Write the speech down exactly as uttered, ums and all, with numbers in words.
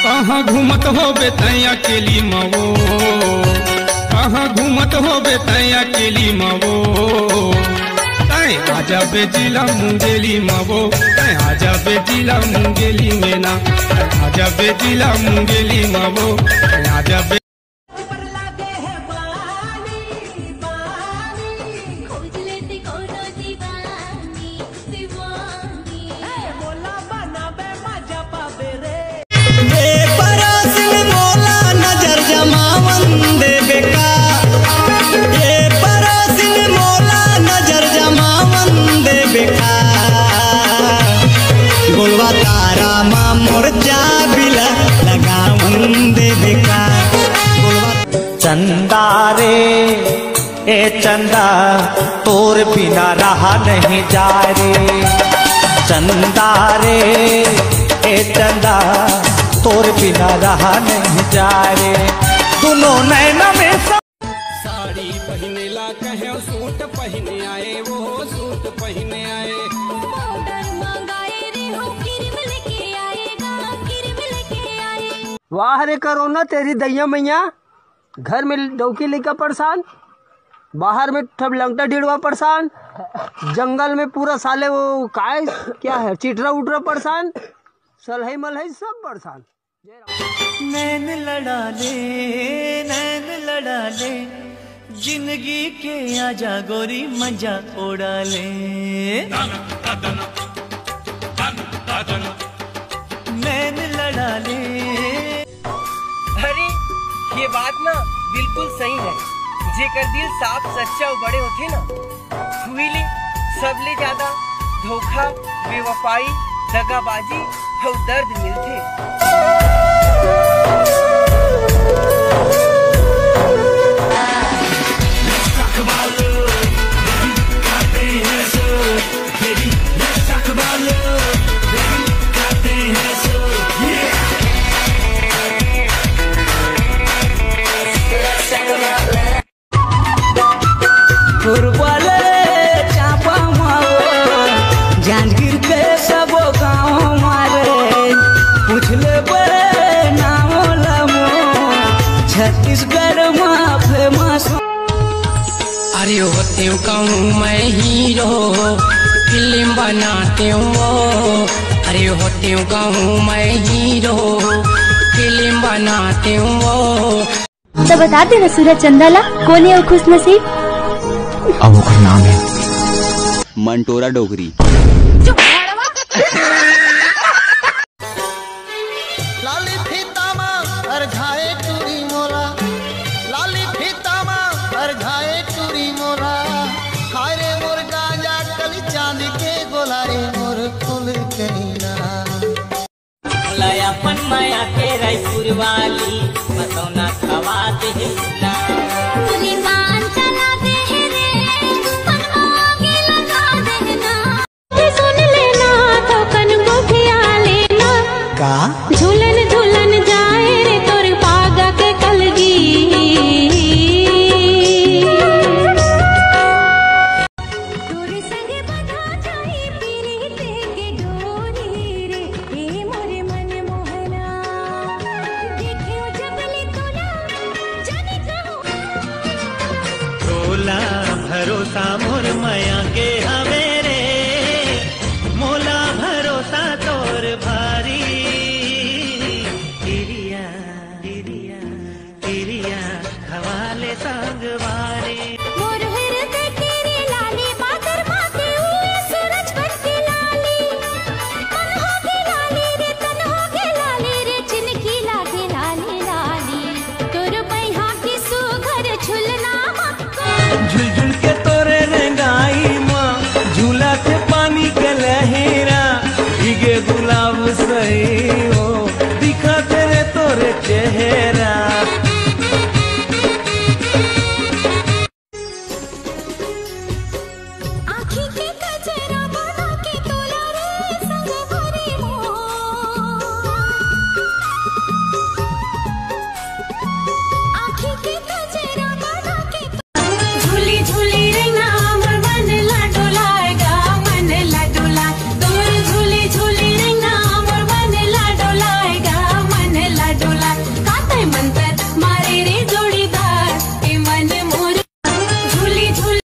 कहाँ घूमत होबे तैं अकेली मा वो, कहाँ घूमत होबे तैं अकेली मा वो। तैं आ जाबे जिला मुंगेली मा वो, तैं आ जाबे जिला मुंगेली में ना, तैं आ जाबे जिला मुंगेली मा वो, तैं आ जाबे। खोज लेते कोनो दीवानी, दीवानी। ए परासिन मोला नजर जमावन देबे का, ए परासिन मोला नजर जमावन देबे का, गोलवा तारा मा मोर चाबी ला लगावन देबे का, गोलवा। चंदा रे, ए चंदा, तोर बिना रहा नहीं जाए रे। चंदा रे, ए चंदा, तोर बिना रहा नहीं जाए रे। दोनों नैना में सा- साड़ी पहने ला कहे सूट पहने आए, वो सूट पहने आए। पाउडर मंगाए रे हो, क्रीम लेके आएगा, क्रीम लेके आए। वाह रे कोरोना, तेरी दैया मैया। घर में डौकी लइका परेशान, बाहर में ठब लंगटा ढिड़वा परेशान, जंगल में पूरा साले वो काय क्या है, चिटरा उटरा परेशान, सलहई मलहई सब परेशान। नैन लड़ा ले, नैन लड़ा ले, जिंदगी के आजा गोरी मजा उड़ा ले। नैन लड़ा ले। अरे, ये बात ना बिल्कुल सही है। जेकर दिल साफ, सच्चा अउ बड़े होथे ना, उही ले सबले ज्यादा धोखा, बेवफाई, दगाबाजी अउ दर्द मिलथे। पुरबले चापा मारो, जांजगीर के सबो गाँव मारे, पूछ ले बे नाम लमो, छत्तीसगढ़ मा फेमस। अरे होते कहूँ मैं हीरो, फिल्म बनाते हूँ वो। अरे होते कहूँ मैं हीरो, फिल्म बनाते हूँ वो। तो बता देना सूरज चंदा ला, कोन हे वो खुश नसीब? अब ओकर नाम है मंटोरा डोगरी। लाली फीता मा अरझाए टूरी मोला, लाली फीता मा अरझाए टूरी मोला, हाय रे मोर गांजा कली चांदी के गोला रे मोर फूल कहीना। मोला अपन मया के रायपुर वाली, बतौना खवा देना। गोली बान चला दे रे, पनवा के लगा देना। सुन लेना तो कन गोठिया लेना। का? झूलन झूलन जाए रे तोर पागा के कलगी। तोर संग बंधा जाए पीरित के डोरी रे, ए मोरे मन मोहना। देखियो जब ले तोला, जाने कहो। तोला भरोसा मोर मया के हवे रे, मोला भरोसा तोर भारी। किरिया, किरिया, किरिया खवाले संगवारी। मोर हृदय के रे लाली बादर माते हुए सूरज बन के लाली। तन हो के लाली रे, तन हो के लाली रे, जिनकी लागे लाली लाली। तोर बैहा के सुघर झुलना मक्का। झुलझुल के तोरे रेंगाई माँ, झूला थे पानी के लहेरा। भीगे गुलाब सही हो, दिखा तेरे तोरे चेहरा।